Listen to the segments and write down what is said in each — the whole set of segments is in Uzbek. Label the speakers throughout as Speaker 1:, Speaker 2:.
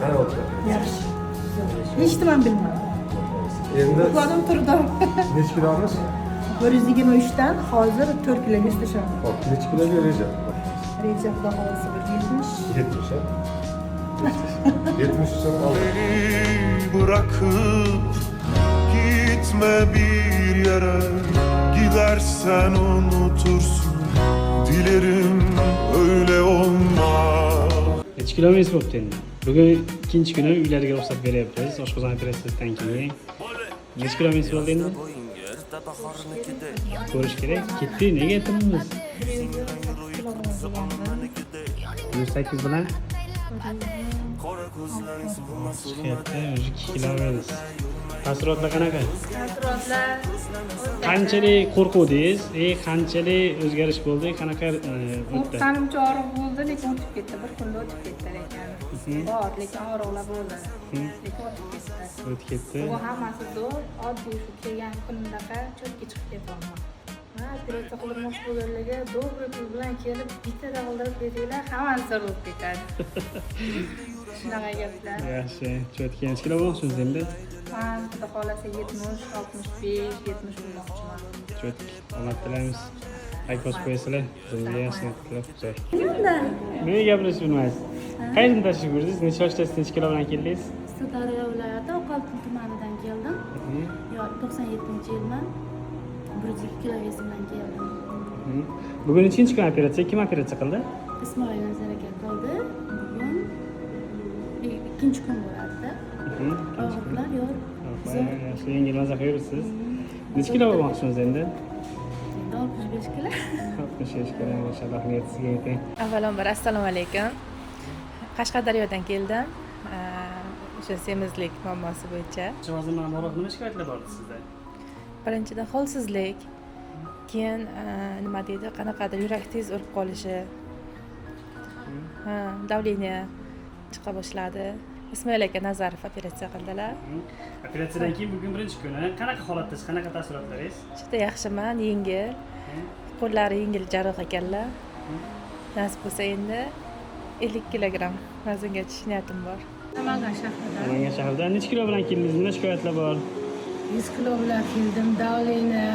Speaker 1: Qanaqa o'tdi?
Speaker 2: Yaxshi. Hech nimani bilmadim.
Speaker 1: Endi
Speaker 2: Uxladim, turdim.
Speaker 1: Necha kilomiz?
Speaker 2: 123 dan hozir 4 kiloga tashladim.
Speaker 1: Hop, necha kiloga reja?
Speaker 2: Reja, xudo xohlasa, bir 70.
Speaker 1: 70, ha? 70 uchun oldi.
Speaker 3: Beni bırakıp gitme bir yere. Gidersen unutursun. Dilerim öyle olmaz.
Speaker 4: Necha kilometr bo'libdi endi? Bugun ikkinchi kuni, uylarga ruxsat beryapmiz oshqozon operatsiyasidan keyin. Necha kilometr bo'ldi endi? Ko'rish kerak. Ketdik, nega aytamiz? 108 bilan chiqyapti, уже 2 kilo minus. Taassurotlar qanaqa?
Speaker 5: Taassurotlar?
Speaker 4: Qanchalik qo'rquvdingiz и qanchalik o'zgarish bo'ldi, qanaqa o'tdi?
Speaker 5: Qo'rqqanimcha og'riq bo'ldi, lekin o'tib ketdi. Bir kunda o'tib ketdi lekin. Bor, lekin og'riqlar bo'ldi. Lekin o'tib ketdi.
Speaker 4: O'tib ketdi.
Speaker 5: Bugun hammasi zo'r, oddiy shu kelgan kunimdaqa чётко chiqib ketyapman. Ha, operatsiya qildirmoqchi bo'lganlarga добрый pul bilan kelib, bittada qildirib ketinglar, hammasi zo'r bo'lib ketadi. Shunaqa gaplar.
Speaker 4: Yaxshi, чётко. Necha kilo bo'lmoqchisiz endi?
Speaker 5: Man, xudo xohlasa, 70, 65, 70 bo'lmoqchiman.
Speaker 4: Чётко, omad tilaymiz. Layk bosib qo'yasizlar bizga, yaxshi tilab. Zo'r. Nega gaplashib bilmaysiz? Qayerdan tashrif buyurdingiz, necha yoshdasiz, necha kilo bilan keldingiz?
Speaker 6: Sirdaryo viloyati Oqoltin tumanidan keldim. Yo, 97-yilman. 102 kilo вес bilan keldim.
Speaker 4: Bugun nechinchi kun operatsiya? Kim operatsiya qildi?
Speaker 6: Ismoil Nazar aka qildi. Bugun ikkinchi kun bo'ladida. Og'riqlar yo'q. Zo'r.
Speaker 4: Yaxshi, yengil, maza qilib yuribsiz. Necha kilo bo'lmoqchisiz endi?
Speaker 6: Endi 65 kilo.
Speaker 4: 65 kilo, inshaalloh, niyat sizga yeting.
Speaker 7: Avvalambor, assalomu alaykum. Qashqadaryodan keldim. O'sha semizlik muammosi bo'yicha.
Speaker 4: Vazn bilan bog'liq nima shikoyatlar bor edi sizda?
Speaker 7: Birinchidan, holsizlik, keyin nima deydi, qanaqadir yurak tez urib qolishi, ha, давление chiqa boshladi. Ismoil aka Nazarov operatsiya qildilar.
Speaker 4: Operatsiyadan keyin bugun birinchi kuni, qanaqa holatdasiz, qanaqa taassurotlaringiz?
Speaker 7: Juda yaxshiman, yengil, qo'llari yengil jarroh ekanlar. Nasib bo'lsa, endi 50 kilogramm vaznga tushish niyatim bor.
Speaker 8: Namangan shahridan.
Speaker 4: Namangan shahridan. Necha kilo bilan keldingiz, nima shikoyatlar bor?
Speaker 8: 100 kilo bilan keldim. Давление,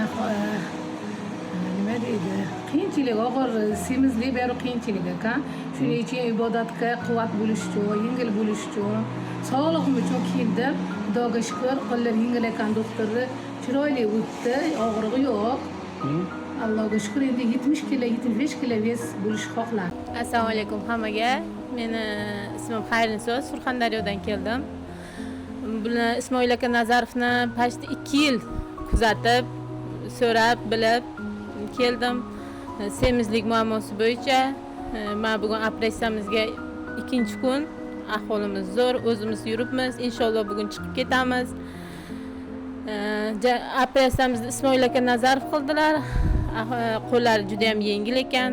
Speaker 8: nima deydi, qiyinchilik, og'ir semizlik bari qiyinchilik ekan. Shuning uchun ibodatga quvvat bo'lish uchun, yengil bo'lish uchun, sog'lig'im uchun keldim. Xudoga shukur, qo'llar yengil ekan doktorni, chiroyli o'tdi, og'rig'i yo'q. Allohga shukur, endi 70 kilo, 75 kilo вес bo'lishni xohlardim.
Speaker 9: Assalomu alaykum hammaga. Meni ismim Xayriniso, Surxondaryodan keldim. Buni, Ismoil aka Nazarovni почти 2 yil kuzatib, so'rab, bilib keldim. Semizlik muammosi bo'yicha. Man bugun operatsiyamizga ikkinchi kun. Ahvolimiz zo'r, o'zimiz yuribmiz. Inshaalloh, bugun chiqib ketamiz. Operatsiyamizni Ismoil aka Nazarov qildilar. Qo'llari juda yam yengil ekan.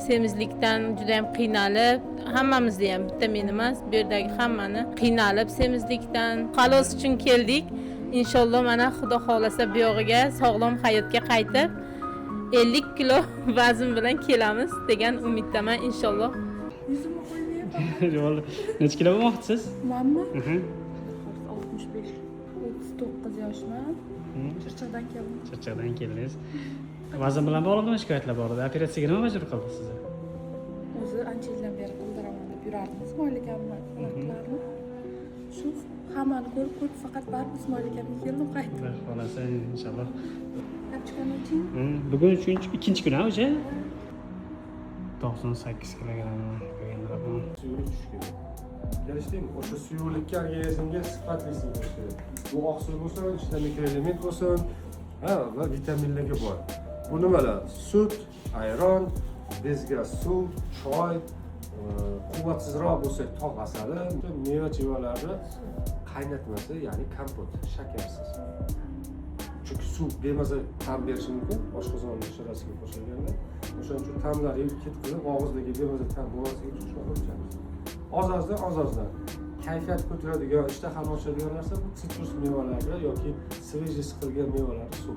Speaker 9: Semizlikdan juda yam qiynalib, hammamizni ham, bitta men emas, bu yerdagi hammani qiynalib semizlikdan xalos uchun keldik. Inshaalloh, mana, xudo xohlasa, bu yog'iga sog'lom hayotga qaytib, 50 kilo vazn bilan kelamiz degan umiddaman, inshaalloh.
Speaker 4: Bo'ldi. Necha kilo bo'lmoqchisiz?
Speaker 10: Manmi?
Speaker 4: Mhm.
Speaker 10: 65, 39 yoshman. Chirchiqdan keldim.
Speaker 4: Chirchiqdan keldingiz. Vazn bilan bog'liq nima shikoyatlar bor edi? Operatsiyaga nima majbur qildi sizni?
Speaker 10: O'zi ancha yildan beri qildiraman deb yurardim Ismoil akamni qilardim. Shu hammani ko'rib ko'rib, faqat baribir Ismoil akamga keldim, qaytdim.
Speaker 4: Xudo xohlasa, inshaalloh.
Speaker 10: Chiqqandan keyin.
Speaker 4: Bugun uchinchi, ikkinchi kun, ha, o'sha 98 kilogramm qo'yganlar bu.
Speaker 1: Suyuqlik tushishi kerak. Kelishdingmi? O'sha suyuqlikka organizmga sifatli singdirish kerak. Bu oqsil bo'lsin, ichida mikroelement bo'lsin, ha, va vitaminlarga boy. Bu nimalar? Sut, ayron, bezgaz suv, choy, quvvatsizroq bo'lsa, tog' asali, meva chevalarni qaynatmasi, ya'ni kompot, shakarsiz. Chunki suv bemaza ta'm berishi mumkin oshqozon shirasiga qo'shilganda. O'shaning uchun ta'mlari ketkazib, og'izdagi bemaza ta'm bo'lmasligi uchun shunaqa ichamiz. Oz ozdan, oz ozdan. Kayfiyat ko'taradigan, ishtahani ochadigan narsa bu sitrus mevalari yoki свежий siqilgan mevalarni suv.